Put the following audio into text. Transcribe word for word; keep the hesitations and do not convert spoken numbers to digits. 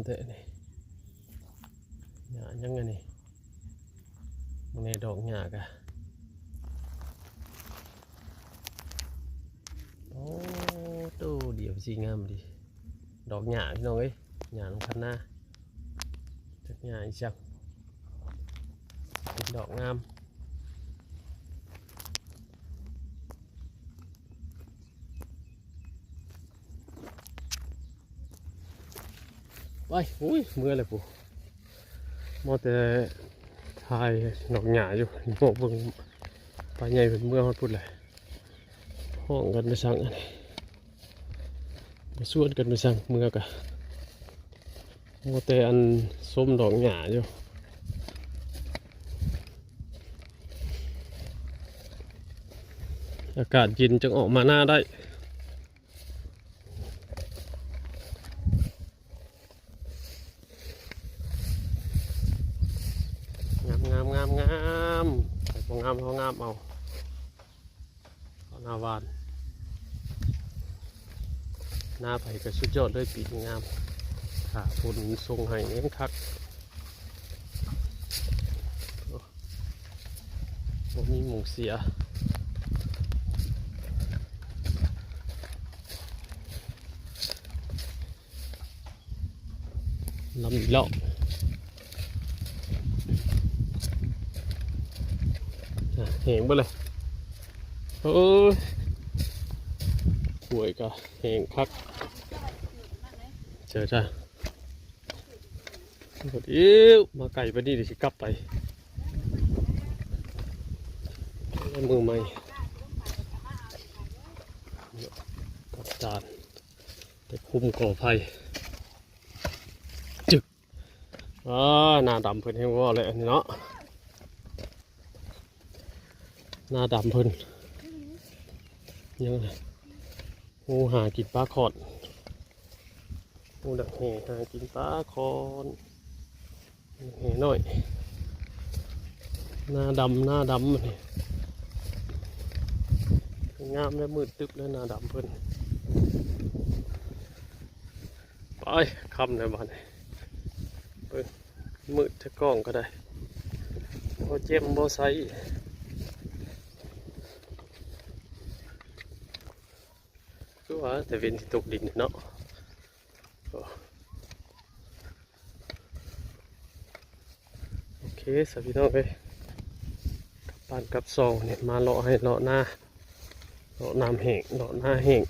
แต่นี่ หญ้าหยังอันนี้ มันในดอกหญ้ากะ โอ้ โตเดียวสีงามดี ดอกหญ้าพี่น้องเอ้ย หญ้าลงคันนา จักหญ้าอีสัก เป็นดอกงาม ไป อุ้ย เมื่อยเลยปู มอแต่ถ่ายดอกหญ้าอยู่ โบกเบิ่ง ปลาใหญ่เป็นเมื่อฮอดพุ้นเลย ห้องกันไปสั่งอันนี้ มาชวนกันไปสั่งเมื่อกะ มอแต่อันส้มดอกหญ้าอยู่ อากาศเย็นจึงออกมาหน้าได้ งามงามงามงาม ใครบ่งามเขางามเอา เอาหน้าหวาน หน้าไผก็สุดยอดเลยปีนี้งาม ถ้าฝนส่งให้ยังคัก บ่มีหม่องเสีย ลำอีกแล้ว อ่ะ แห้งเบิดเลย โอ้ย กล้วยก็แห้งคัก เจอจ้ะ หมดอิ้ว มาไกลปานนี้เดี๋ยวสิกลับไป มือใหม่ กับจาน แต่คุมกอไผ่ จึก อ่า หน้าดำเพิ่นแฮงว่าแหละอันนี้เนาะ หน้าดำเพิ่น ยังไง โอ้ หากินปลาขอด โอ้ ดักแห่หากินปลาขอด แห่น้อย หน้าดำ หน้าดำอันนี้ งามและมืดตึ๊บเลยหน้าดำเพิ่น ไป ค่ำแล้วบัดนี้ เบิ่ง มืดแท้กล้องก็ได้ บ่เจ็มบ่ใส คือว่าแต่เว้นสิตกดินเนาะ โอ้ โอเค สวัสดีน้องเอ้ย กลับบ้านกลับซองเนี่ย มาเลาะให้เลาะนา เลาะน้ำแห้ง เลาะนาแห้ง